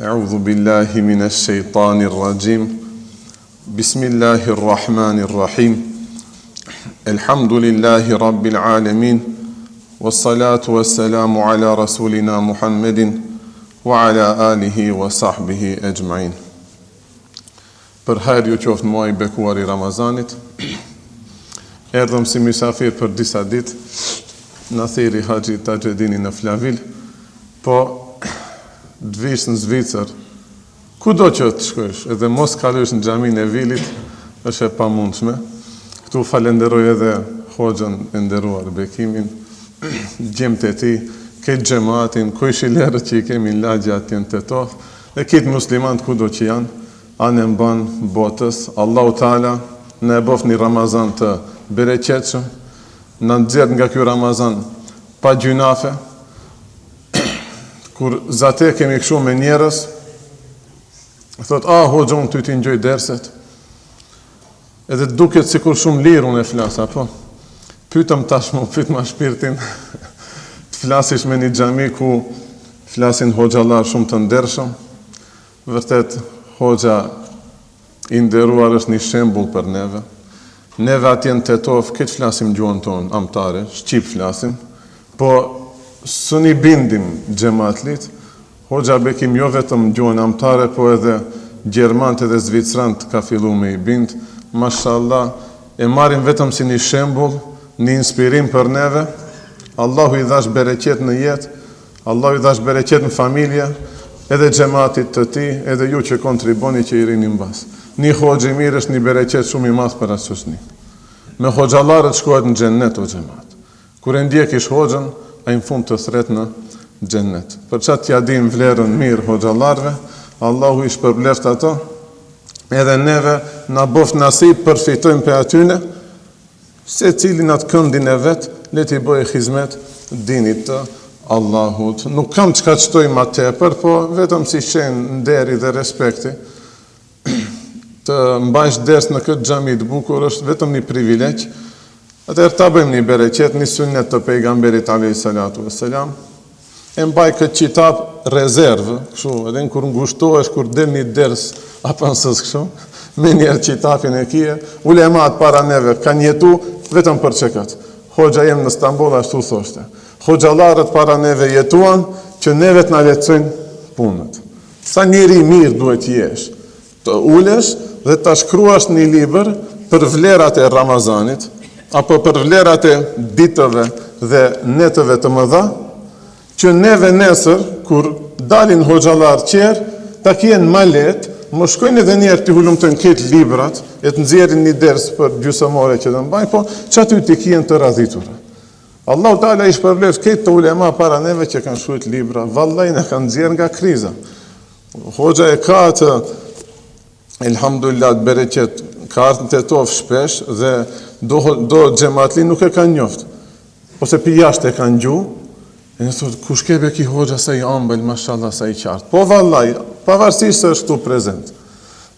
Eudhu billahi minesh shejtanir rajim. Bismillahir Rahmanir Rahim. Elhamdulillahi Rabbil Alamin. Wassalatu wassalamu ala rasulina Muhammedin wa ala alihi wa sahbihi ejmain. Për hajr ju qoftë muaji i bekuar i Ramazanit. Erdhëm si mysafir për disa ditë. Na thirri Haxhi Taxhedini në Flavil. Po të vish në Zvicër, kudo që të shkojsh, edhe mos kalojsh në xhaminë e Vilit, është e pamundshme. Këtu falenderoj edhe hoxhën e nderuar Bekimin, djemtë e tij, krejt xhematin, kojshilerët që i kemi në lagje atje në Tetovë, dhe krejt muslimanët kudo që janë, anembanë botës. Allahu Teala na e bëftë një Ramazan të bereqetshëm, na nxjerrtë nga ky Ramazan pa gjynafe. Kur zate kemi kështu me njerëz, thot, a, hoxhë, unë ty t'i ngjoj derset, edhe duket sikur shumë lirë unë e flas, apo? Pytëm tash mu, pyt ma shpirtin, të flasish me një xhami ku flasin hoxhallar shumë të ndershëm, Vërtet hoxha i nderuar është një shembull për neve. Neve atje në Tetovë krejt flasim gjuhën tonë amtare, shqip flasim, po s'un i bindim xhematlit, hoxha Bekim jo vetëm gjuhën amtare, po edhe gjermant edhe zvicrant ka fillu me i bind, mashallah, e marrim vetëm si një shembull, një inspirim për neve, Allahu i dhashtë bereqet në jetë, Allahu i dhashtë bereqet në familje, edhe xhematit të tij, edhe ju që kontriboni që i rrini mbas. Një hoxhë i mirë është një bereqet shumë i madh për atë shoqni. Me hoxhallarët shkohet në xhennet o xhemat. Kur e ndjekish hoxhën, ai në fund të thret në xhennet. Për qatë t'ia dimë vlerën mirë hoxhallarëve, Allahu i shpërbleftë ato, edhe neve na bëftë nasip përfitojmë prej atyne, Secili në atë këndin e vet, le t'i bëjë hizmet dinit të Allahut. Nuk kam çka të shtoj ma tepër, po vetëm si shenjë nderi dhe respekti, të mbajsh ders në këtë xhami të bukur është vetëm një privilegj. Atëherë ta bëjmë një bereqet, një sunnet të pejgamberit alayhi salatu vesselam. E mbaj këtë qitap rezervë, kështu, edhe në kur ngushtohesh, kur del një ders, apo nësës kështu, menjëherë qitapin e kije, ulemat para neve kanë jetu vetëm për qëkët. Hoxha jem në Stamboll ashtu thoshte. Hoxhallarët para neve jetuan që neve të na lehtësojnë punët. Sa njeri i mirë duhet jesh, Të ulesh dhe ta shkruash një libër për vlerat e Ramazanit, apo për vlerat e ditëve dhe netëve të mëdha, që neve nesër, kur dalin hoxhallarë tjerë, ta kenë ma lehtë, mos shkojnë edhe njëherë t'i hulumtojnë krejt librat, e të nxjerrin një ders për gjysëm ore që do mbajnë, po që aty t'i kenë të radhitura. Allahu Teala i shpërbleftë krejt ulema para neve që kanë shkrujt libra, vallai na kanë nxjerrë nga kriza. Hoxha e ka atë, elhamdulillah, të bereqet, ka ardhë në Tetovë shpesh dhe do, do xhematli nuk e kanë njoft, ose pi jashtë e kanë ngju, e në thotë, kush ke be ki hoxha sa i ambël, mashallah, sa i qartë. Po vallaj, pavarësisht se është këtu prezent.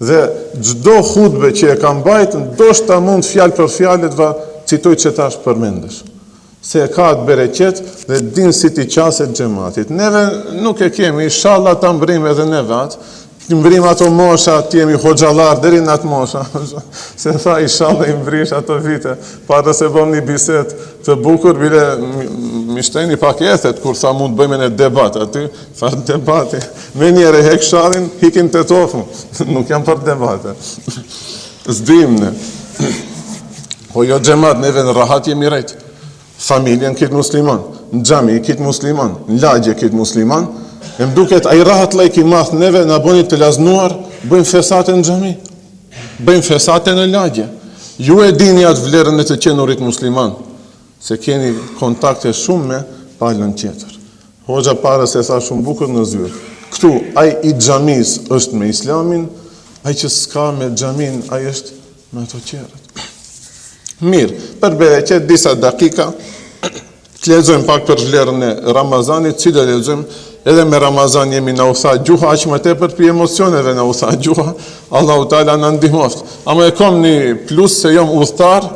Dhe çdo hutbe që e ka mbajt, ndoshta mund fjalë për fjalë t'va citoj që tash përmendësh. Se e ka atë bereqet dhe din si t'i qaset xhematit. Neve nuk e kemi, ishalla ta mbrim edhe neve atë, t'i mbrim ato mosha, të jemi hoxhallar deri në atë mosha. Se tha ishalla i mbrish ato vite. Para se bëm një bisedë të bukur, bile mi shteni pak ethet, kur tha mund të bëjmë një debat aty, farë debati. Menjëherë e hek shallin, hikin të tofu. Nuk jam për debate. S'dim ne. Po jo xhemat, neve në rahat jemi rejt. Familjen krejt musliman, në xhami krejt musliman, në lagje krejt musliman. E më duket ai rahatllëk i madh neve na bëni të laznuar, bëjmë fesate në xhami. Bëjmë fesate në lagje. Ju e dini atë vlerën e të qenurit musliman, se keni kontakte shumë me palën tjetër. Hoxha para se tha shumë bukur në zyrë. Këtu, ai i xhamisë është me islamin, ai që s'ka me xhamin, ai është me ato tjerët. Mirë, për bereqet disa dakika, të lexojmë pak për vlerën e Ramazanit, si do lexojmë, edhe me Ramazan jemi na u tha gjuha, aq më tepër pi emocioneve na u tha gjuha, Allahu Teala na ndihmoftë. Ama e kam një plus se jam udhëtar,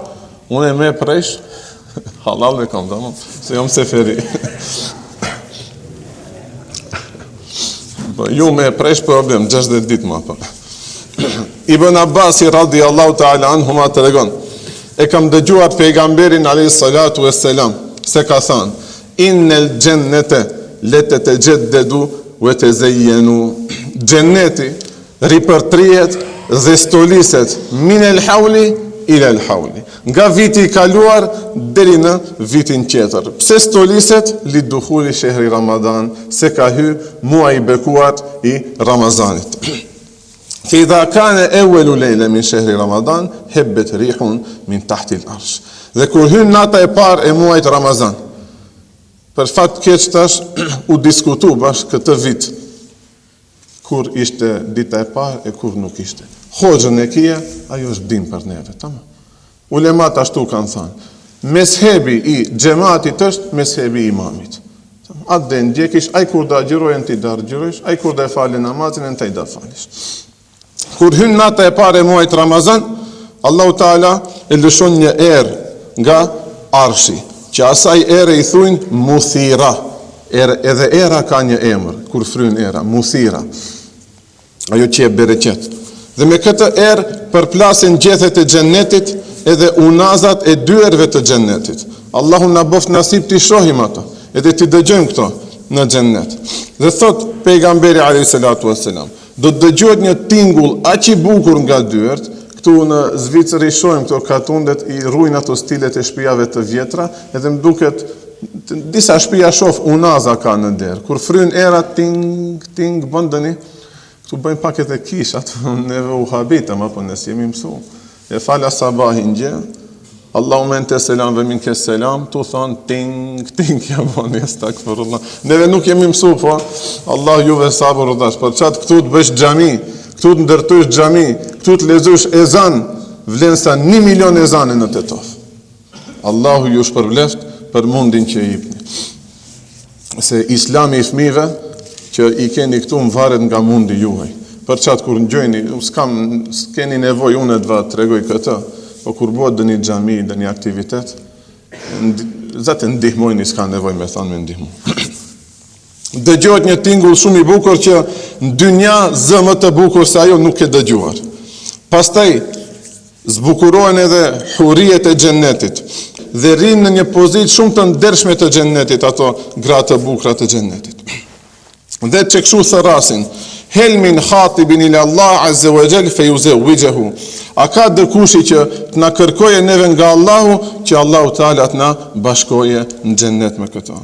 unë e me presh, Hallall e kam, tamam, se jam seferi. Po, ju me presh problem, 60 ditë ma, po. Ibn Abbasi radiallahu ta'ala anhuma tregon, e kam dëgjuar pejgamberin alayhi salatu vesselam se ka thënë, innel xhennete le tetexheddedu ve tezeyyenu. Xhenneti ripërtrihet dhe stoliset min el hauli ila el hauli. Nga viti i kaluar deri në vitin tjetër. Pse stoliset? Li duhuli shehri Ramadan, se ka hy muaji i bekuar i Ramazanit. Fe idha kane ewelu lejle min shehri Ramadan, hebbet rihun min tahtil arsh. Dhe kur hyn nata e parë e muajit Ramazan, për fat keq tash u diskutu bash këtë vit, kur ishte dita e parë e kur nuk ishte. Hoxhën e kije, ajo është din për neve, tamam. Ulemat ashtu kanë thanë. Mezhebi i xhematit është mezhebi i imamit. Atë do ndjekish, ai kur do agjërojë ti do agjërojsh, ai kur do e falë namazin e ti do falish. Kur hyn nata e parë e muajit Ramazan, Allahu Teala e lëshon një erë nga arshi, që asaj ere i thujnë muthira. Erë, edhe era ka një emër, kur fryn era, muthira. ajo që jep bereqet. Dhe me këtë erë përplasen gjethet e xhennetit edhe unazat e dyerve të xhennetit. Allahu na bëftë nasip t'i shohim ato, edhe t'i dëgjojmë këto në xhennet. Dhe thot pejgamberi alayhi salatu wassalam, do të dëgjohet një tingull aq i bukur nga dyert, këtu në Zvicër i shohim këto katundet i ruajnë ato stilet e shtëpiave të vjetra, edhe më duket Disa shpia shof unaza ka në derë. Kur fryn era ting ting bën dëni. Këtu bëjnë pak edhe kishat, neve u habitëm apo ne s'jemi mësu. E fala sabahin gje. Allahumme ente selam ve minke selam, tu thon ting ting ja bën estagfirullah. Neve nuk jemi mësu po. Allah juve sabër u dhash. Po çat këtu të bësh xhami, këtu të ndërtosh xhami, këtu të lexosh ezan, vlen sa 1 milion ezane në Tetovë. Allahu ju shpërbleft për mundin që i jipni. Se islami i fëmijëve që i keni këtu mvaret nga mundi juaj. Për qatë kur ngjojni, s'kam, s'keni nevojë unë të va tregoj këtë, po kur bëhet ndonjë xhami, ndonjë aktivitet, zaten ndihmojni, s'ka nevojë me thonë me ndihmu. Dëgjohet një tingull shumë i bukur që në dynja zë më të bukur se ajo nuk ke dëgjuar. Pastaj, Zbukurohen edhe hurijet e xhennetit dhe rrinë në një pozitë shumë të ndershme të xhennetit ato gra të bukura të xhennetit. Dhe që kështu thërrasin, hel min khatibin ila Allah azze wa xhel fe juzevvixhuhu. A ka dëkushi që të na kërkoje neve nga Allahu, që Allahu Teala të na bashkoje në xhennet me këto.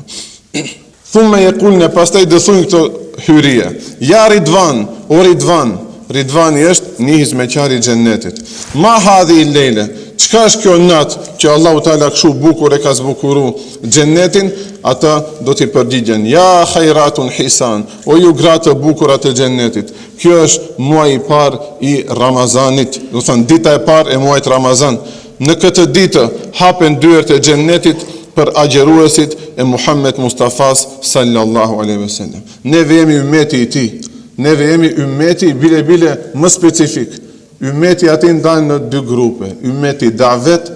Thumme jekulne, pastaj do thujnë këto hyrije. Ja Ridvan, o Ridvan, Ridvani është një hizmeqar i xhennetit. Ma hadhihi lejle, çka është kjo natë që Allahu Teala kështu bukur e ka zbukuru xhennetin, ata do t'i përgjigjen, ja hajratun hisan, o ju gra të bukura të xhennetit. Kjo është muaji i parë i Ramazanit, do thënë dita e parë e muajit Ramazan. Në këtë ditë hapen dyert e Xhennetit për agjëruesit e Muhammed Mustafas sallallahu alejhi ve sellem. Neve jemi ymmeti i tij. Neve jemi ymmeti bile bile më specifik. Ymmeti atij ndahen në dy grupe, ymmeti davet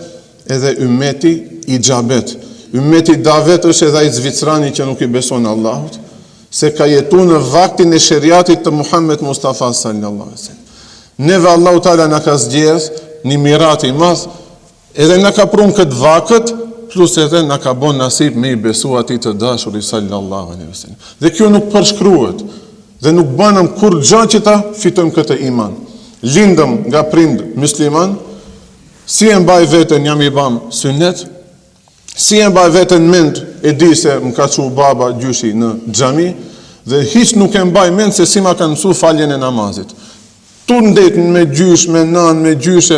edhe ymmeti ixhabet. Ymmeti davet është edhe ai zvicrani që nuk i beson Allahut, se ka jetu në vaktin e sheriatit të Muhammed Mustafa sallallahu alejhi ve sellem. Neve Allahu Teala na ka zgjedh një mirat i madh, edhe na ka pru në këtë vakët, plus edhe na ka bo nasip me i besu atij të dashurit sallallahu alaihi wasallam. Dhe kjo nuk përshkruhet dhe nuk banëm kurrgjë që ta fitojmë këtë iman. Lindëm nga prind musliman, si e mbaj veten jam i bam synet, Si e mbaj veten mend e di se më ka çu baba gjyshi në xhami dhe hiç nuk e mbaj mend se si ma kanë mësu faljen e namazit. Tu ndejt me gjysh, me nanë, me gjyshe,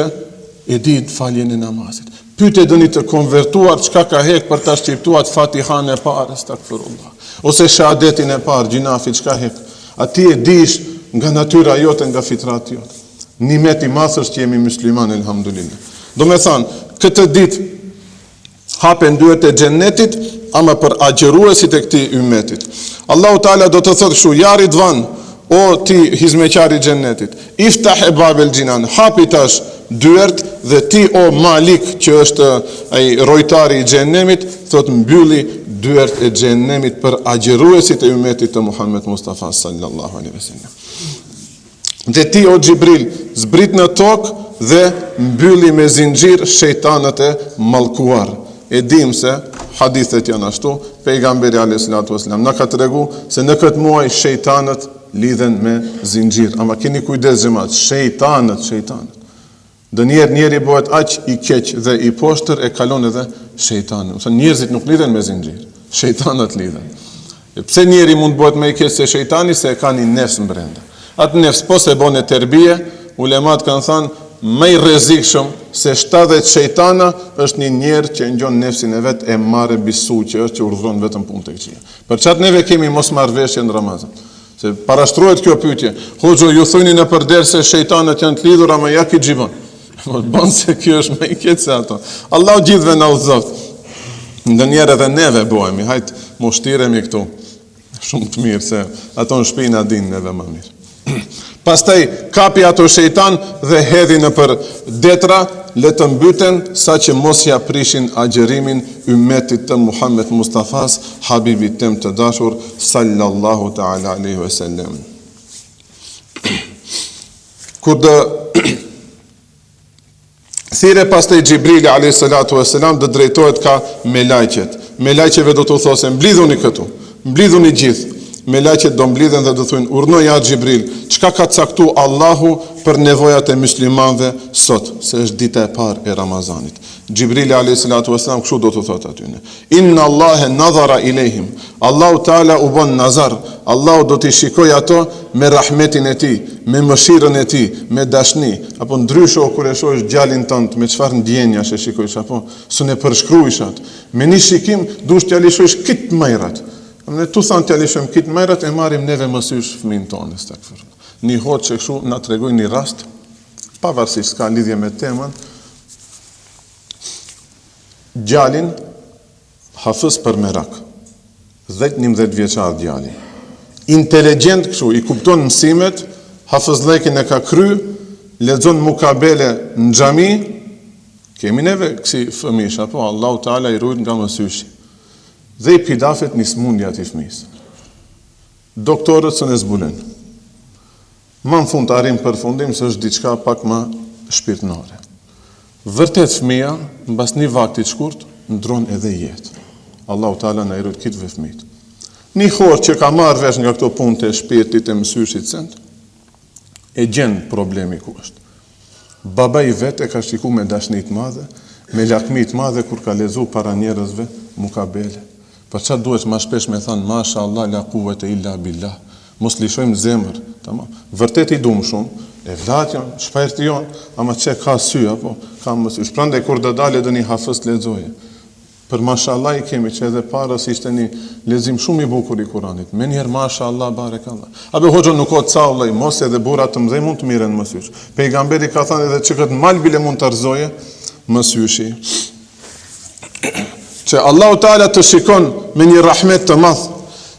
e di faljen e namazit. Pyte doni të konvertuar çka ka hek për ta shqiptu atë Fatihan e parë, estagfirullah. Ose shahadetin e parë, gjynafi çka hek. A ti e dish nga natyra jote, nga fitrati jote. Nimet i madh është që jemi musliman, elhamdulillah. Domethanë, këtë ditë hapen dyert e xhennetit, ama për agjëruesit e këtij ymmetit. Allahu Teala do të thotë kështu, ja Ridvan, o ti hizmeqar i xhennetit, iftah ebabel xhinan, hapi tash dyert dhe ti o Malik që është ai rojtari i xhehenemit, thotë mbylli dyert e xhehenemit për agjëruesit e ymetit të Muhammed Mustafa sallallahu alaihi wasallam. Dhe ti o Xhibril, zbrit në tokë dhe mbylli me zinxhir shejtanët e mallkuar. E dimë se hadithet janë ashtu, pejgamberi alayhi salatu wasallam na ka tregu se në këtë muaj shejtanët lidhen me zinxhir. Ama keni kujdes xhemat, shejtanët, shejtanët. Ndonjëherë njeri bëhet aq i keq dhe i poshtër e kalon edhe shejtanin. Do njerëzit nuk lidhen me zinxhir, shejtanët lidhen. E pse njeri mund të bëhet më i keq se shejtani se e ka një nefs brenda. Atë nefs po s'e bone terbije, ulemat kanë thënë më i rrezikshëm se 70 shejtana është një njeri që e ngjon nefsin e vet e marre bisu që është që urdhëron vetëm punë të këqija. Për qatë neve kemi mosmarrëveshje në Ramazan. Se parashtrohet kjo pyetje, hoxhë ju thoni nëpër derse shejtanët janë të lidhur ama ja ky xhibon. Po bën se kjo është më i keq se ato. Allahu gjithëve na udhëzoft. Ndonjëherë edhe neve bëhemi, hajt mos shtiremi këtu. Shumë të mirë se ato në shtëpi na dinë neve më mirë. Pastaj kapi ato shejtan dhe hedhi nëpër detra, le të mbyten sa që mos ja prishin agjërimin ymmetit të Muhammed Mustafas, habibit tem të dashur, sallallahu ta'ala alaihi wasallam. Kur do thirre pastaj Xhibrili alayhi salatu wasalam do drejtohet ka melaqet. Melaqeve do t'u thosë mblidhuni këtu. Mblidhuni gjithë. Melaqet do mblidhen dhe do thonë urdhno ja Xhibril, çka ka caktu Allahu për nevojat e muslimanëve sot, se është dita e parë e Ramazanit. Xhibrili alayhi salatu wasalam kështu do t'u thotë atyne. Inna Allahe nadhara ilejhim. Allahu Teala u bon nazar. Allahu do t'i shikojë ato me rahmetin e Tij, me mëshirën e Tij, me dashni. Apo ndryshe o kur e shohësh djalin tënd, me çfarë ndjenjash e shikojsh apo s'un e përshkruajsh atë. Me një shikim dush t'ia lëshojsh krejt mjerat. Ne tu thanë t'ia lëshojmë krejt mjerat e marrim neve mësysh fëmijën tonë, estagfirullah. Një hoxhë që kështu na tregoi një rast, pavarësisht s'ka lidhje me temën, Djalin hafëz për merak. 10 11 vjeçar djali. Inteligjent kështu, i kupton mësimet, hafëzllekin e ka kry, lexon mukabele në xhami. Kemi neve kësi fëmijësh, apo Allahu Teala i rujt nga mësyshi. Dhe i pidafet një smundje atij fëmijës. Doktorët s'un e zbulojnë. Më në fund arrin përfundim se është diçka pak më shpirtnore. Vërtet fëmija, mbas një vakti të shkurt, ndron edhe jetë. Allahu Teala na i rujt krejtve fëmijët. Një hoxhë që ka marrë vesh nga këto punë të shpirtit e mësyshit send, e gjen problemi ku është. Babai vet e ka shiku me dashni të madhe, me lakmi të madhe kur ka lexu para njerëzve mukabele. Për ça duhet ma shpesh me thanë masha Allah la kuvete illa billah. Mos lishojmë zemër, tamam. Vërtet i duam shumë, evlat janë, shpirti jonë, ama që ka sy apo ka mësysh. Prandaj kur do dalë ndonjë hafëz të lexojë. Për mashallah i kemi që edhe parës ishte një lexim shumë i bukur i Kuranit. Menjëherë mashallah barekallah. A be hoxhë nuk o caullaj, mos edhe burra të mëdhenj mund të mirren mësysh. Pejgamberi ka thënë edhe që këtë mal bile mund të rrëzoje mësyshi. Që Allahu Teala të shikon me një rahmet të madh.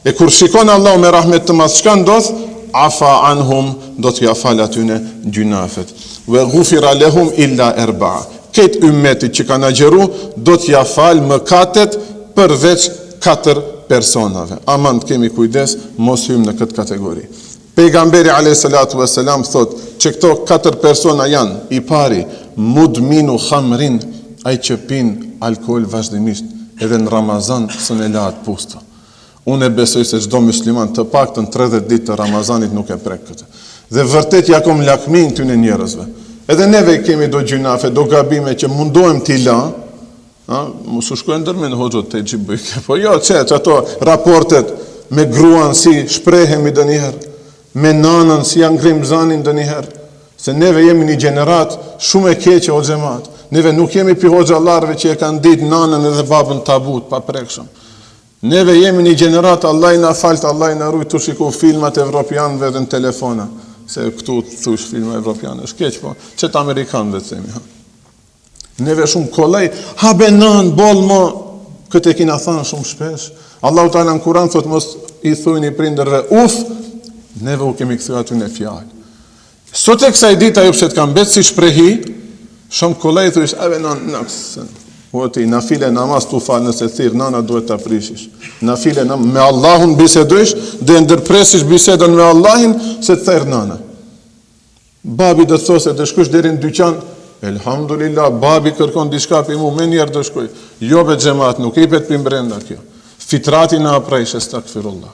E kur shikon Allahu me rahmet të madh, çka ndodh? Afa anhum do t'ja fal atyne gjynafet. Ve gufira lehum illa erba. Krejt ymmetit që kanë agjëru do t'ja fal mëkatet përveç katër personave. Aman të kemi kujdes mos hyjmë në këtë kategori. Pejgamberi alejhi salatu ve selam thotë që këto katër persona janë, i pari, mudminu khamrin, ai që pin alkool vazhdimisht, edhe në Ramazan s'un e la atë pusto. Unë e besoj se çdo mysliman të paktën 30 ditë të Ramazanit nuk e prek këtë. Dhe vërtet ja kom lakmin këtyne njerëzve. Edhe neve kemi do gjynafe, do gabime që mundohem t'i la, Ha, mos u shkojnë ndërmend hoxhë të gjibëjke. Po jo, që, që ato raportet me gruan si shprehemi ndonjëherë, me nanën si ja ngrim zanin ndonjëherë. Se neve jemi një gjeneratë shumë e keqe o xhemat. Neve nuk jemi pi hoxhallarëve që e kanë ditë nanën edhe babën tabu të paprekshëm. Neve jemi një gjeneratë Allah i na falt, Allah i na rujt tu shiku filmat evropianëve dhe në telefona. Se këtu thush filma evropianë është keq, po që të amerikanëve të themi. Ha. Neve shumë kollaj, ha be nan, boll mo, këtë e kina thanë shumë shpesh. Allahu Teala në Kuran thot mos i thujni prindërve uf, neve u kemi kthy aty në fjalë. Sot e kësaj dite ajo pse të ka mbet si shprehi, shumë kollaj thush, a be nan, nëksën. Po ti nafile namaz tu fal nëse thirr nana duhet ta prishish. Nafile nam me Allahun bisedojsh dhe e ndërpresish bisedën me Allahin se të thërr nana. Babi do të thotë se do shkosh deri në dyqan, elhamdulillah, babi kërkon diçka prej mu, menjëherë do shkoj. Jo be xhemat, nuk ipet prej mbrenda kjo. Fitrati na prish, estagfirullah.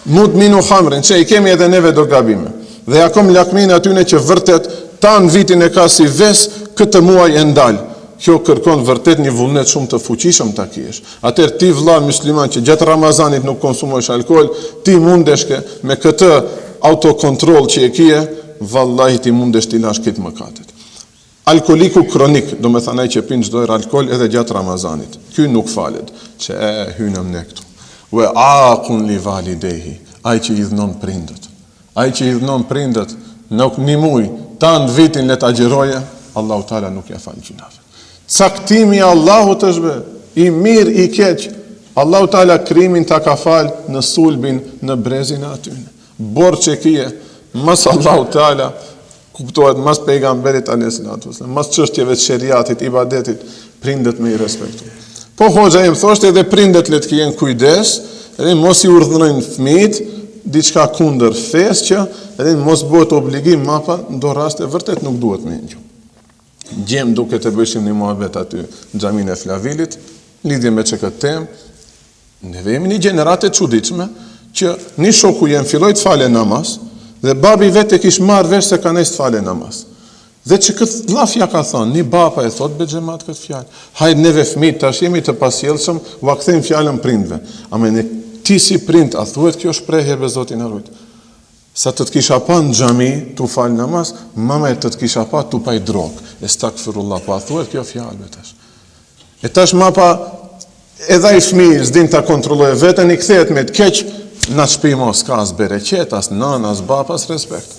Mudminu hamrin, që i kemi edhe neve do gabime. Dhe ja kom lakmin atyne që vërtet tanë vitin e ka si ves, këtë muaj e ndal. Kjo kërkon vërtet një vullnet shumë të fuqishëm ta kish. Atëherë ti vlla musliman që gjatë Ramazanit nuk konsumojsh alkool, ti mundeshke me këtë autokontroll që e kije, vallahi ti mundesh t'i lash krejt mëkatet. Alkooliku kronik, domethënë ai që pin çdo herë alkool edhe gjatë Ramazanit, ky nuk falet, që e hynëm ne këtu. Wa aqun li validejhi, ai që idhnon prindët. Ai që idhnon prindët në një muj, tanë vitin le të agjëroje, Allahu Teala nuk ja fal gjynafet. Caktimi i Allahut është be, i mirë i keq. Allahu Teala krimin ta ka fal në sulbin, në brezin e atyne. Borxh e kije, mas Allahu Teala, kuptohet mas pejgamberit alayhi salatu wasallam, mas çështjeve të sheriatit, ibadetit, prindët me i respektu. Po hoxha im thoshte edhe prindët le të kenë kujdes, edhe mos i urdhërojnë fëmijët diçka kundër fesë që edhe mos bëhet obligim mapa në do raste vërtet nuk duhet me ngju. Dje më duket e bëjshim një muhabet aty në xhaminë e Flavilit, lidhje me që këtë temë, Neve jemi një gjeneratë e çuditshme që një shoku jem filloi të fale namaz dhe babi vet e kish marrë vesh se ka nis të fale namaz. Dhe që këtë llaf ja ka thonë, një baba e thot be xhemat këtë fjalë. Hajde neve fëmijët tash jemi të pasjellshëm, ua kthejmë fjalën prindve. Ama ne ti si prind a thuhet kjo shprehje be Zoti na rujt. Sa të të kisha pa në xhami tu fal namaz, mama e të të kisha pa tu pa drogë. Estagfirullah, po a thuhet kjo fjalë be tash. E tash mapa Edhe ai fëmijë s'din ta kontrollojë veten, i kthehet me të keq, në atë shtëpi mo s'ka as bereqet, as nënë, as babë, as respekt.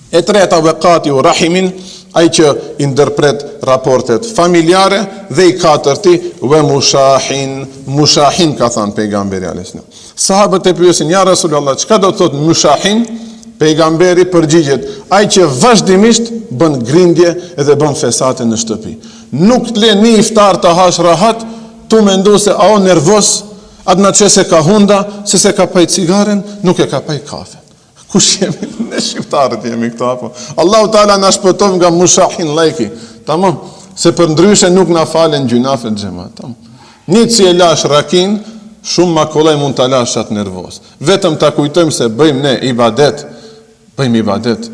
E treta ve katiu rahimin, ai që i ndërpret raportet familjare dhe i katërti ve mushahin, mushahin ka thënë pejgamberi alayhis salam. Sahabët e pyesin ja Rasulullah, çka do të thotë mushahin? Pejgamberi përgjigjet, ai që vazhdimisht bën grindje edhe bën fesate në shtëpi. Nuk të le një iftar të hash rahat, tu mendu se a o nervoz, a të që se ka hunda, se se ka paj cigaren, nuk e ka paj kafen. Kush jemi? Ne shqiptarët jemi këto, apo? Allahu Teala na shpëton nga mushahin lajki. Tamam, se për ndryshe nuk na falen gjynafet xhemat. Tamam. Një si e lash rakin, shumë ma kollaj mund ta lash atë nervoz. Vetëm ta kujtojmë se bëjmë ne ibadet, Bëjmë ibadet,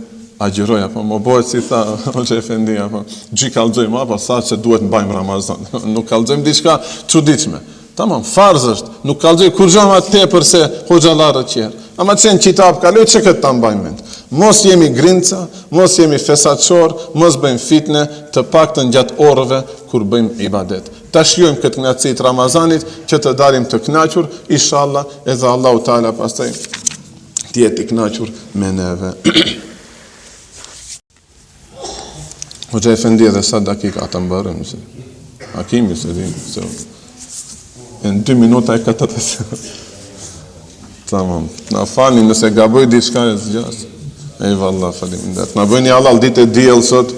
agjëroj apo më bëhet si tha Hoxha Efendi apo gjy kallxojmë apo tha se duhet mbajmë Ramazan. Nuk kallxojmë diçka çuditshme. Tamam, farz është, nuk kallxoj kurrgjë më tepër se hoxhallarët tjerë. Ama që në kitab kaloj që këtë ta mbajmë mend. Mos jemi grinca, mos jemi fesatçor, mos bëjmë fitne, të paktën gjatë orëve kur bëjmë ibadet. Ta shijojmë këtë kënaqësi të Ramazanit që të dalim të kënaqur, inshallah, edhe Allahu Teala pastaj të jetë i kënaqur me neve. Hoxha Efendi edhe sa dakika të mbërëm, se a kimi se di, se në dy minuta e këta të se. Tamam, na falni nëse gaboj diçka e zgjas. Ejvallah, faleminderit. Na bëjni hallall ditë e diell sot,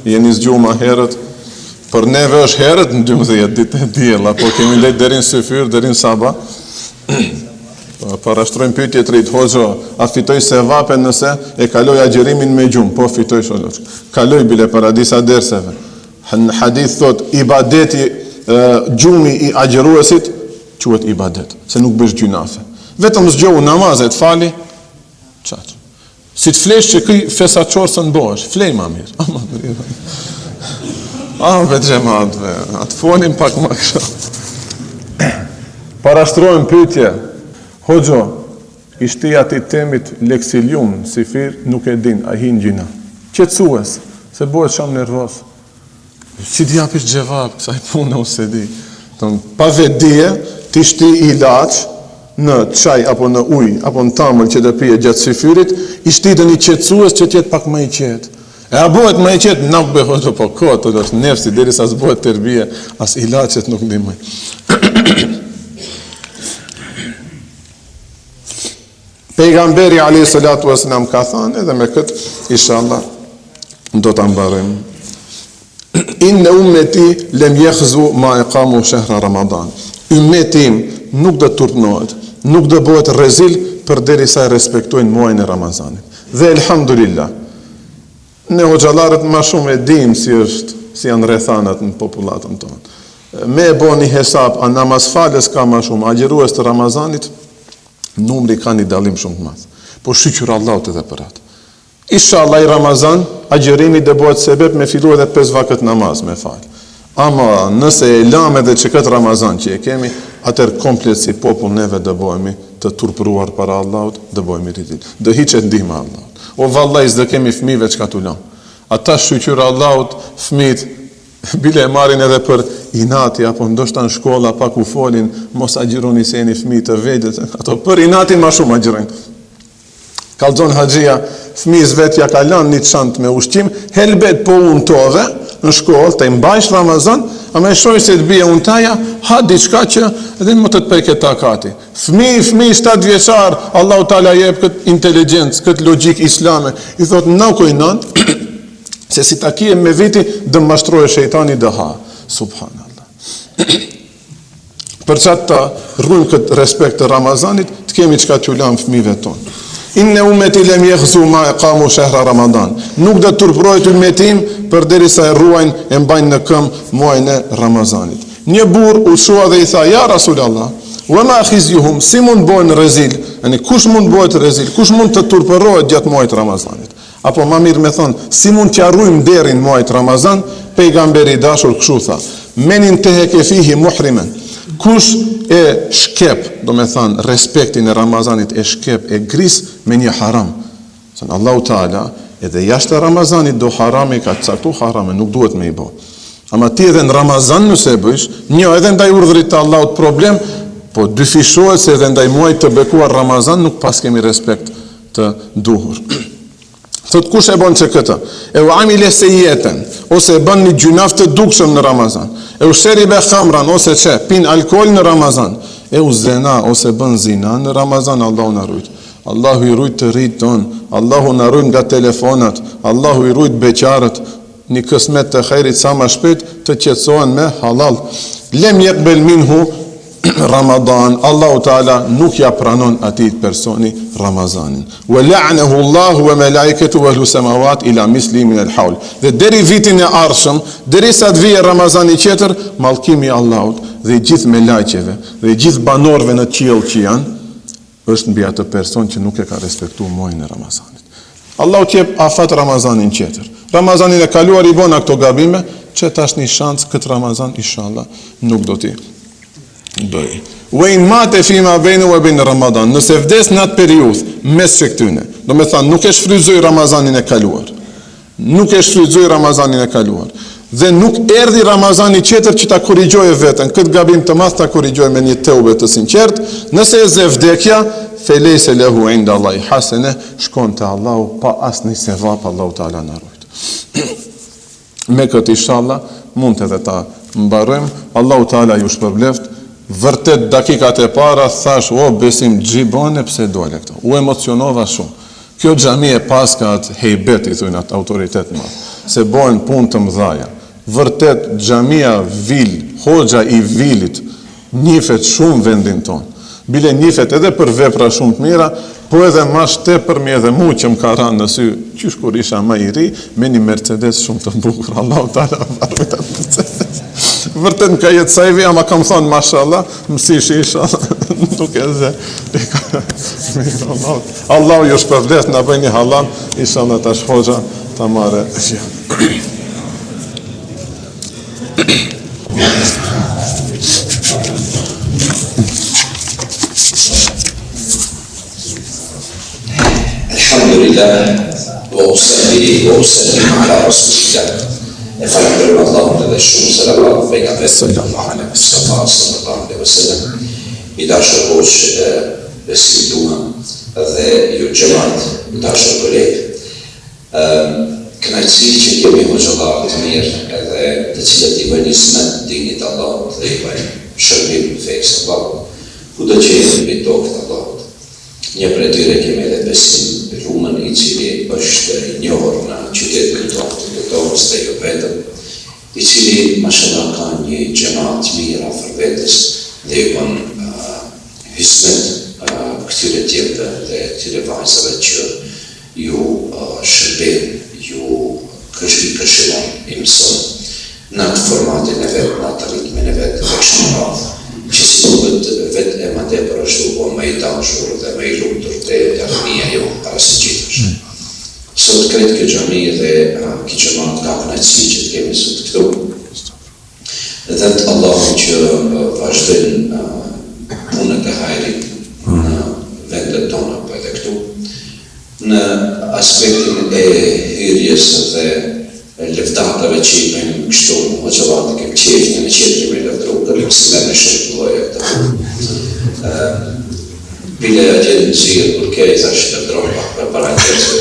jeni zgju ma herët. Për neve është herët në 12 ditë e diell, apo kemi ndejt deri në syfyr, deri në sabah. Po, parashtrojmë pyetje të rritë, hoxho, a fitoj sevape nëse e kaloj agjërimin me gjumë? Po, fitoj sholoq. Kaloj bile para disa derseve. Në hadith thot, ibadeti, gjumi i agjëruesit, quhet ibadet, se nuk bësh gjynafe. Vetëm zgjohu namazet fali, qaq. Si të flesh që këj fesatçor së në bohesh, flej ma mirë. Ama mirë. A, be xhemat, be. A të folim pak ma kështu. Parashtrojmë pyetje. Hoxho, i shti atij temit leksilium, syfyr, nuk e din, a hin gjynah. Qetësues, se bëhet shumë nervoz. Si t'i japish xhevap kësaj pune unë s'e di. Ton pa vetëdije ti shti ilaç në çaj apo në ujë apo në tamël që të pije gjatë syfyrit, i shti dhe një qetësues që të jetë pak më i qetë. E a bëhet më i qetë? Nuk bëhet po kot, është nefsi derisa s'bëhet terbije, as ilaçet nuk ndihmojnë. Pejgamberi alayhi salatu wasalam ka thënë edhe me këtë inshallah. Do ta mbarojmë. Inne ummeti lem jehzu ma ekamu shehra Ramadan. Ymmeti im nuk do të turpnohet, nuk do bëhet rezil përderisa e respektojnë muajin e Ramazanit. Dhe elhamdulillah, ne hoxhallarët ma shumë e dimë si është, si janë rrethanat në popullatën tonë. Me e bo një hesap, a namazfalës ka ma shumë, agjërues të Ramazanit, numri ka një dallim shumë të madh. Po shyqyr Allahut edhe për atë. Ishalla ai Ramazan agjërimi do bëhet sebep me fillu edhe pesë vakët namaz me fal. Ama nëse e lamë edhe që këtë Ramazan që e kemi, atëherë komplet si popull neve do bëhemi të turpëruar para Allahut, do bëhemi rezil. Do hiqet ndihma e Allahut. O vallai s'do kemi fëmijëve çka t'u lamë. Ata shyqyr Allahut fëmijët bile e marrin edhe për inati apo ndoshta në shkolla pak u folin mos agjëroni se jeni fëmijë të vegjël, ato për inatin ma shumë agjërojnë. Kallxon haxhia, fëmijës vet ja ka lënë një çantë me ushqim, helbet po untove në shkollë, të mbajsh Ramazan, ama e shoh se të bie untaja, ha diçka që edhe më të të preket takati. Fëmijë, fëmijë 7 vjeçar, Allahu Teala jep këtë inteligjencë, këtë logjikë islame. I thot nuk oj nan, se si ta kiem me viti, do mashtrojë shejtani do ha. Subhanallah. Për qatë ta rrujmë këtë respekt të Ramazanit, të kemi çka t'ju lamë fëmijëve tonë. Inne ummeti lem jehzu ma ekamu shehra Ramadan. Nuk do të turpërohet ummeti im përderisa e ruajnë e mbajnë në këmbë muajin e Ramazanit. Një burrë u çua dhe i tha, ja Rasul Allah, wa ma khizjuhum, si mund bëhen rezil, yani kush mund bëhet rezil, kush mund të turpërohet gjatë muajit Ramazanit. Apo ma mirë me thonë, si mund t'ja rrujmë nderin muajit Ramazan, pejgamberi i dashur kshu tha, men inteheke fihi muhrimen, kush e shkep, do me thanë, respektin e Ramazanit e shkep, e gris me një haram. Se Allahu Teala, edhe jashtë Ramazanit do harame, ka caktu harame, nuk duhet me i bo. Ama ti edhe në Ramazan nëse e bëjsh, një edhe ndaj urdhrit të Allahut problem, po dyfishohet se edhe ndaj muajit të bekuar Ramazan nuk paskemi respekt të duhur. Thot kush e bën që këtë? Eu amile sejjieten, ose e bën një gjynaf të dukshëm në Ramazan. Eu sheribe khamran, ose që pin alkool në Ramazan. Eu zena, ose bën zina në Ramazan, Allahu na rujt. Allahu i rujt të rijtë tonë, Allahu na rujt nga telefonat, Allahu i rujt beqarët, një kësmet të hajrit sa ma shpejt të qetësohen me hallall. Lem jekbel minhu Ramadan, Allahu Teala nuk ja pranon atij personi Ramazanin. Wa la'anahu Allahu wa malaikatu wa ahlu samawat ila misli min al hawl. Dhe deri vitin e ardhshëm, derisa të vijë Ramazani tjetër, mallkimi i Allahut dhe i gjithë melaqeve dhe i gjithë banorëve në qiell që janë, është mbi atë person që nuk e ka respektu muajin e Ramazanit. Allahu të jep afat Ramazanin tjetër. Ramazanin e kaluar i bona këto gabime, që tash një shans këtë Ramazan inshallah nuk do t'i bëj. Wa in mate fi ma bejne wa bejne Ramadan, nëse vdes në atë periudhë mes që këtyne, do me thanë nuk e shfrytëzoi Ramazanin e kaluar. Nuk e shfrytëzoi Ramazanin e kaluar. Dhe nuk erdhi Ramazani tjetër që ta korrigjojë veten, këtë gabim të madh ta korrigjojë me një teube të sinqertë, nëse e zë vdekja, felejse lehu inda Allahi hasene, shkon te Allahu pa asnjë sevap, Allahu Teala na rujt. Me këtë inshallah mund edhe ta mbarojmë. Allahu Teala ju shpërbleft. Vërtet dakikat e para thash, o Besim ç'i bone pse dole këto. U emocionova shumë. Kjo xhami e paska atë hejbet i thujnë atë autoritet të madh, se bohen punë të mëdhaja. Vërtet xhamia Vil, hoxha i Vilit, njifet shumë vendin tonë. Bile njifet edhe për vepra shumë të mira, po edhe ma shtepërmi edhe mu që më ka ra në sy qysh kur isha ma i ri, me një Mercedes shumë të bukur, Allahu Teala ma rujt atë Mercedes. Vërtet më ka jetë sajvi, ama kam thonë mashallah, mësish inshallah, nuk e zë. Allahu ju shpërbleft, na bëjni hallall, inshallah tash hoxha ta marrë fjalën. Alhamdulillah wa usalli wa usallim ala rasulillah. E falënderojmë Allahun edhe shumë salavat pejgamberit sallallahu alaihi wasallam sallallahu alaihi wasallam. I dashur hoxhë Besim Duma dhe ju xhemat të dashur kolegë. Kënaqësi që kemi hoxhallarë të mirë edhe të cilët i bëjnë hizmet dinit të Allahut dhe i bëjnë shërbim fesë së Allahut, kudo që jenë mbi tokë të Allahut. Një prej tyre kemi edhe Besim Lumën i cili është i njohur në qytetin tonë. dhe jo vetëm, i cili mashallah ka një xhemat të mirë afër vetes dhe ju bën hyzmet këtyre djemve dhe këtyre vajzave që ju shërben, ju i këshillon, i mëson në atë formatin e vet, në atë ritmin e vet dhe kështu me radhë, që si duket vetë e ma tepër është u bo më i dashur dhe më i lumtur te rinia jonë para së gjithash. Sot krejt kjo xhami dhe ky xhemat ka kënaqësi që të kemi sot këtu. Dhëntë Allahu që vazhdojnë punët e hajrit në vendet tona po edhe këtu. Në aspektin e hyrjes dhe lëvdatave që i bëjmë kështu hoxhallarët e kem qejf njëri-tjetrin me lavdru, këtë mos i merrni shumë të lloje këtë punë. Bile atje në zyrë kur ke i thash lavdron pak përpara njerëzve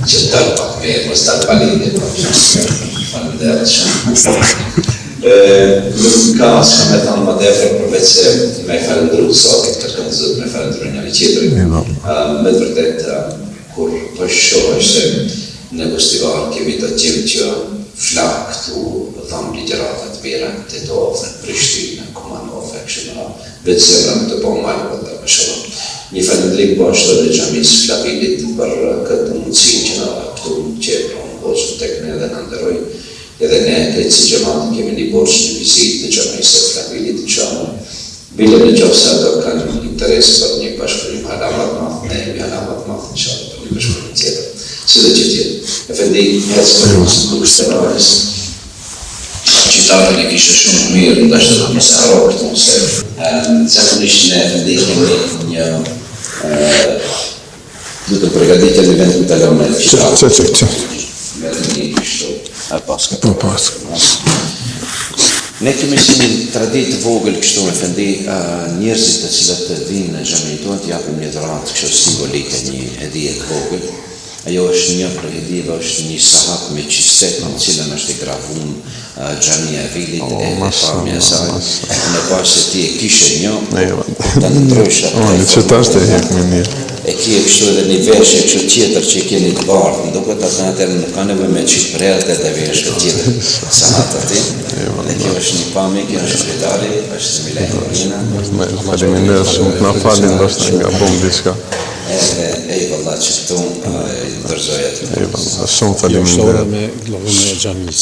që të dal pak mirë, mos dal pa lidhje. Faleminderit shumë. Nuk ka asgjë me thënë më tepër përveç se me falënderu Zotin, kërkon Zot me falënderu njëri tjetrin. Me të vërtetë kur po shohësh se në Gostivar kemi do djem që flak këtu dhamë ligjërata të mira në Tetovë, në Prishtinë, në Kumanovë e kështu me radhë. Veç zemra me të bo mal vëlla mashallah. Një falënderim po ashtu edhe xhamisë Flabilit për këtë mundësinë që na dha këtu që e prunë hoxhën tek ne dhe na nderoi edhe ne krejt si xhemat kemi një borxh një vizitë të xhamisë së Flabilit inshallah bile në qoftë se ato kanë interes për një bashkëpunim hala ma të madh ne jemi hala ma të madh inshallah për një bashkëpunim tjetër sido që të jetë efendi ec për rrugës Qitarën e kishe shumë të mirë, ndoshta do të mos e harro këtë se zakonisht ne efendi kemi një do të përgatitë një vend ku ta lëmë qitarën. Që, që, që. Me një kështu. A paska. Po, paska. Ne kemi si një traditë të vogël kështu efendi, njerëzit të cilët të vinë në xhaminë tonë të japim një dhuratë kështu simbolike, një hedije të vogël. Ajo është një prej hedijeve është një sahat me qytet në të cilën është e gravum xhamia e Vilit oh, edhe pamja e saj. Unë e pashë se ti e kishe një, ta ndrojsh atë. Oh, që tash të hek më mirë. E kije kështu edhe një veshje kështu tjetër që e keni të bardhë, më duket atë atëherë nuk ka nevojë me qit për herë të veshje tjetër sahat aty. Dhe kjo është një pamje, kjo është qytetari, është Milaim Mina. Faleminderit shumë, na falni ndoshta nga bom diçka. Edhe ejvallah që këtu i dorëzoj aty. Ejvallah, shumë faleminderit. Jo, shtohura me logon e xhamisë.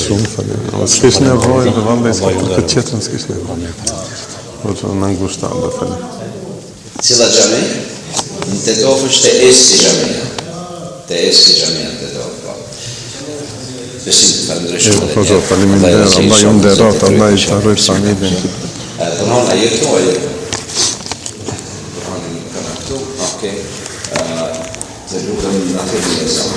Shumë faleminderit. S'kish nevojë, dhe vallahi s'kish për këtë tjetrën s'kish nevojë. Po të na ngushta, dhe faleminderit. Cila xhami? Në Tetovë është te Eski xhamia. Te Eski xhamia në Tetovë, po. Besim, falënderoj shumë edhe Po, një herë. faleminderit, Allah Allah ju nderoftë, Zoti Allah rujt, ju ta rujt familjen. Burhan, a je këtu, a je këtu? Burhani nuk ka këtu, okej. Të lutem na themi një ezan.